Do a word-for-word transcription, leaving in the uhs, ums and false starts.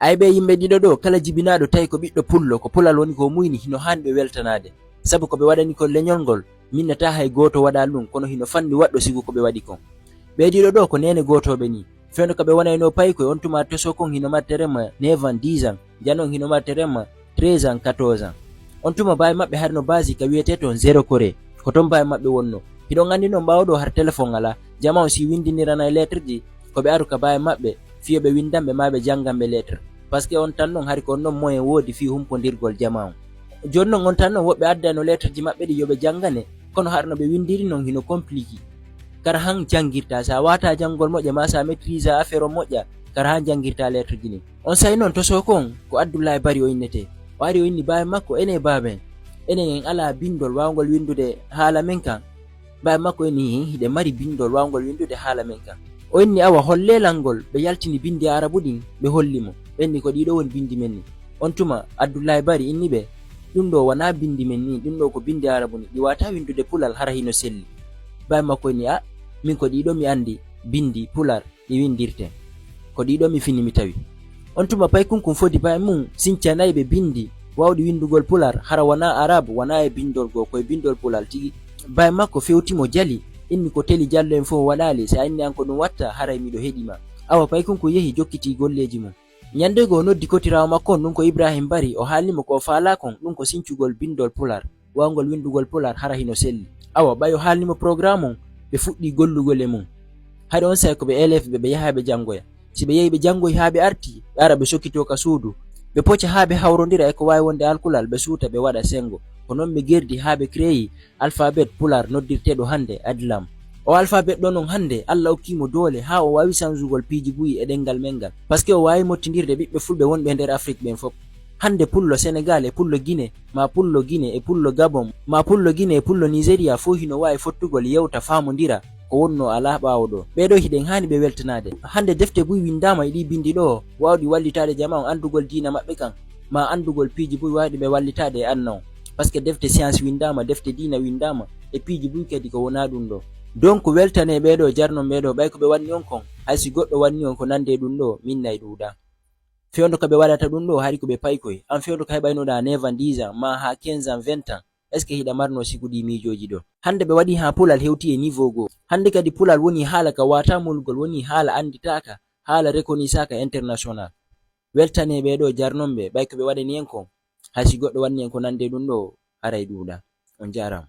Ay ɓee yimɓe ɗiɗo ɗoo, kala jibinaaɗo tawi ko ɓiɗɗo pullo, ko pulal woni ko o muyni, hino haani ɓe weltanaade. Sabu ko ɓe waɗani kon leñol ngol, minnataa hay gooto waɗaali ɗun, kono hino fanɗi waɗɗo sibu ko ɓe waɗi kon. Ɓee ɗiɗo ɗoo ko neene gootooɓe nii. Fewndo ka ɓe wonaynoo paykoy, on tuma toso kon hino mari terema neuf ans, dix ans, jano on hino mari terema treize ans, quatorze ans. On tuma baay maɓɓe hari no baasi ka wi'etee ton Zéro Corée. Ko ton baay maɓɓe wonnoo. Hiɗon anndi non ɓaawo ɗoo har telefon alaa. Jamaa on si winndiniranay lettre ji, ko ɓe aru ka baay maɓɓe, fii yo ɓe winndanɓe maa ɓe jannganɓe lettre. Parce que on tan non hari ko on non moyen woodi fii humpondirgol jamaa on. Jooni non on tan non woɓɓe addayno lettre ji maɓɓe ɗin yo ɓe janngane, kono hara no ɓe winndiri non hino compliqué. Kara han janngirtaa, si a waataa janngol moƴƴa maa si a maîtrise affaire on moƴƴa, kara han janngirtaa lettre ji ɗin. On saa'i non toso kon ko Abdullahi Bari o innetee. O ari o inni baay makko, enen baaben, enen en alaa binndol waawngol winndude haala men kan. Baay makko inni, hin, hiɗen mari binndol waawngol winndude haala men kan. O inni, awa, hollee lan ngol. Ɓe yaltini binndi Aarabu ɗin, ɓe holli mo. Ɓe inni, ko ɗii ɗoo woni binndi men nii. On tuma, Abdullahi Bari inni ɓe, ɗun ɗoo wanaa binndi men nii, ɗun ɗoo ko binndi Aarabu nii. Ɗi waawataa winndude Pular, hara hino selli. Baay makko inni, a, min ko ɗii ɗoo mi anndi, binndi Pular. Ɗi winndirtee. Ko ɗii ɗoo mi fini mi tawi. On tuma paykunkun fodi baay mun sincanay ɓe binndi waawɗi winndugol Pular, hara wanaa Arab, wanaa e binndol goo, ko e binndol Pular tigi. Baay makko fewti mo jali, inni ko Teli Jallo en fow waɗaali, si a inni an ko ɗun watta, haray miɗo heɗii ma. Awa paykunkun yehi jokkitii golleeji mun. Ñannde goo o noddi kotiraawo makko on, ɗun ko Ibrahim Bari, o haalni mo ko o faalaa kon, ɗun ko sincugol binndol Pular. Waawngol winndugol Pular hara hino selli. Awa, ɓay o haalni mo programme on, ɓe fuɗɗii gollugol e mun. Hari on saa'i ko ɓe élève ɓe, ɓe yaha ɓe janngoya. Si ɓe yehi ɓe janngoyi haa ɓe arti, ɓe ara ɓe sokitoo ka suudu. Ɓe poca haa ɓe hawrondira e ko waawi wonde alkulal, ɓe suuta ɓe waɗa senngo. Ko non ɓe gerdi haa ɓe créé alphabet Pular noddirteeɗo hannde Adlam. O alphabet ɗoo non hannde, Alla okkii mo doole haa o waawi sanzugol piiji buy e ɗemngal men ngal. Parce que o waawi mottindirde ɓiɓɓe fulɓe wonɓe e nder Afrik ɓen fow. Hannde pullo Senegal e pullo Gine, maa pullo Gine e pullo Gabon, maa pullo Gine e pullo Nigeria fow hino waawi fottugol yewta faamondira ko wonnoo alaa ɓaawo ɗoo. Ɓee ɗoo hiɗen haani ɓe weltanaade. Hannde defte buy winndaama e ɗii binndi ɗoo, waawɗi wallitaade jamaa on anndugol diina maɓɓe kan, maa anndugol piiji buy waawɗi ɓe wallitaade e anna on. Parce que defte science winndaama, defte diina winndaama, e piiji buy kadi ko wonaa ɗun ɗoo. Donc weltanee ɓee ɗoo, jarnon ɓee ɗoo, ɓay ko ɓe wanni on kon, hay si goɗɗo wanni on ko nandi e ɗun ɗoo, min nay ɗuuɗaa. Fewndo ka ɓe waɗata ɗun ɗoo, hari ko ɓe paykoy. An fewndo ka heɓaynoɗaa neuf ans, dix ans, maa haa quinze ans, vingt ans, est-ce que hiɗa marnoo siku ɗii miijooji ɗoo? Hannde ɓe waɗii haa Pular hewtii e niveau goo. Hannde kadi Pular wonii haala ka waawataa molugol, wonii haala annditaaka, haala reconnaissaaka international. Weltanee ɓee ɗoo, jarnon ɓe, ɓay ko ɓe waɗani en kon. Hay si goɗɗo wanni en ko nandi e ɗun ɗoo, haray ɗuuɗaa. On jaaraama.